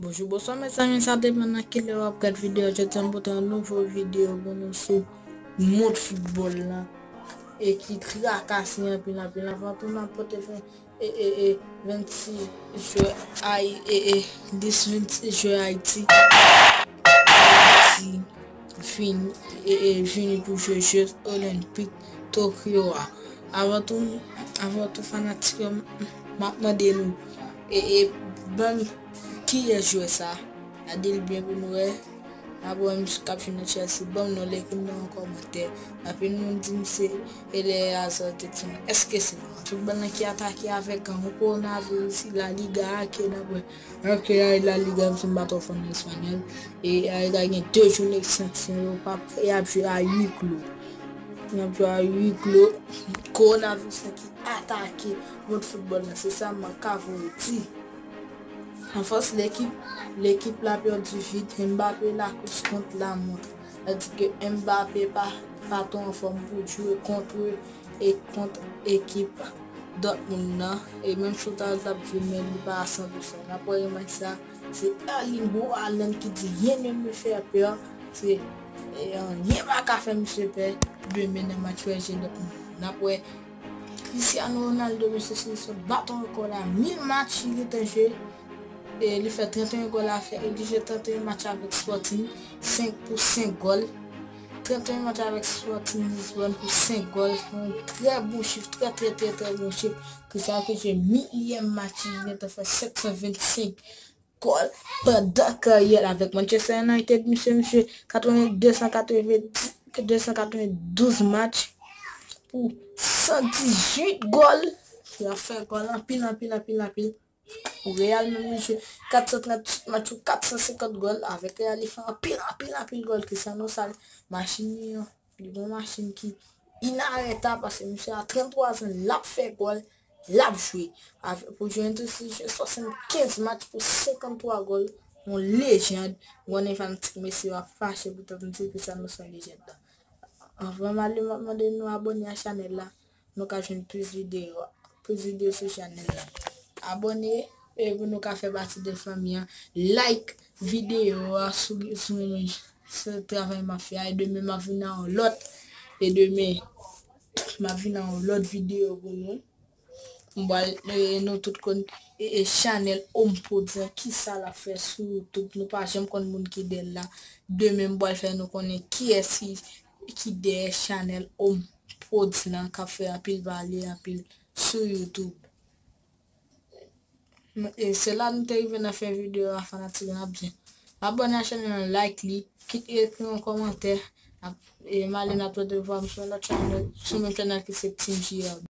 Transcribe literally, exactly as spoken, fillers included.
Bonjou, bonswa mezanmi, sa depann nan kilè w ap gad videyo. Jodi a m pote yon nouvo videyo pou nou sou mond foutbòl lan e ki trakase anpil, anpil. Avan tou, n ap pote ven- e, e, e, vennsis jwè Ay- e, e, dis vennsis jwè Ayiti ki vin, e, e, vini pou jwe Jeux Olympiques Tokyo a. Avan tou, avan tou fanatik yo, m ap mande nou, e, e, ban m kiyès jwè sa. Gade l byen pou nou wè. N ap wè misye k ap jwe nan Chelsea. Ban m non l, ekri m nan yon kòmantè. Anpil moun di m se Eden Hazard te di m. Èske se vre? Foutbòl lan ki atake avèk yon kowonaviris, La Liga a ke n ap wè. Alò ke La Liga, m fin pa twò fò nan espanyòl. E La Liga gen de jounen ki sanksyon yo p ap, y ap jwe a huis clos. Y ap jwe a huis clos. Kowonaviris lan ki atake mond foutbòl lan, se sa m ka voye di. An fòs lekip, lekip la pèdi vit, Mbappé lakous kont lamont. Tandis ke Mbappé pa, pa twò anfòm pou jwe kont, e kont ekip Dortmund nan. E menm si w ta al t ap jwe, men li pa a san pou san. N ap wè match sa, se Erling Braut Haaland ki di rien ne me fait peur. Se, e, anyen pa ka fè misye pè demen nan match P S G Dortmund. N ap wè Cristiano Ronaldo, mesye, se, se baton rekò la, mil match li gentan jwe. E li fè trannteyen gòl, a fè, li jwe trannteyen match avèk Sporting, senk pou senk gòl. Trannteyen match avèk Sporting Lisbonne pou senk gòl. Se yon trè bon chif, trè, trè, trè, trè bon chif. Cristiano ki jwe milyèm match li, li gentan fè sèt san vennsenk gòl pandan karyè l avèk Manchester United, misye, misye, katreven, de san katreven, de san katrevendouz match pou san dizuit gòl. Li ap fè gòl anpil, anpil, anpil, anpil. Pou Real menm, misye, kat san tranntuit match pou kat san senkant gòl. Avèk Real, li fè anpil, anpil, anpil gòl. Cristiano sa, machin li an, li gon machin ki inarètab, paske misye a tranntwa zan, l ap fè gòl, l ap jwe. Avè-, pou Juventus, li jwe swasannkenz match pou senkanntwa gòl. Yon lejand. M konnen fanatik Messi yo ap fache pou tande m di Cristiano se yon lejand. Anvan m ale, m ap mande nou abòne a chanèl la. Nou ka jwenn plis videyo, plis videyo sou chanèl la. Abòne, e pou nou ka fè pati de fanmi an. Like videyo a si w, si w renmen se travay m ap fè a. E demen m ap vin ak yon lòt. E demen m ap vin ak yon lòt videyo pou nou. M pral, e, nou tout konn, e, e, chanèl Home Prodz lan, kisa l ap fè sou YouTube. Nou pa janm konn moun ki dèyè l la. Demen m pral fè nou konnen kiyès ki, ki dèyè chanèl Home Prodz lan k ap fè anpil pale, anpil sou YouTube. E se la nou te rive nan fen videyo a, fanatik, n ap di abòne a chanèl lan, like li, kit ekri yon kòmantè, n ap, e, m ale n ap tande vwa m sou yon lòt chanèl, sou menm chanèl ki se Team J R.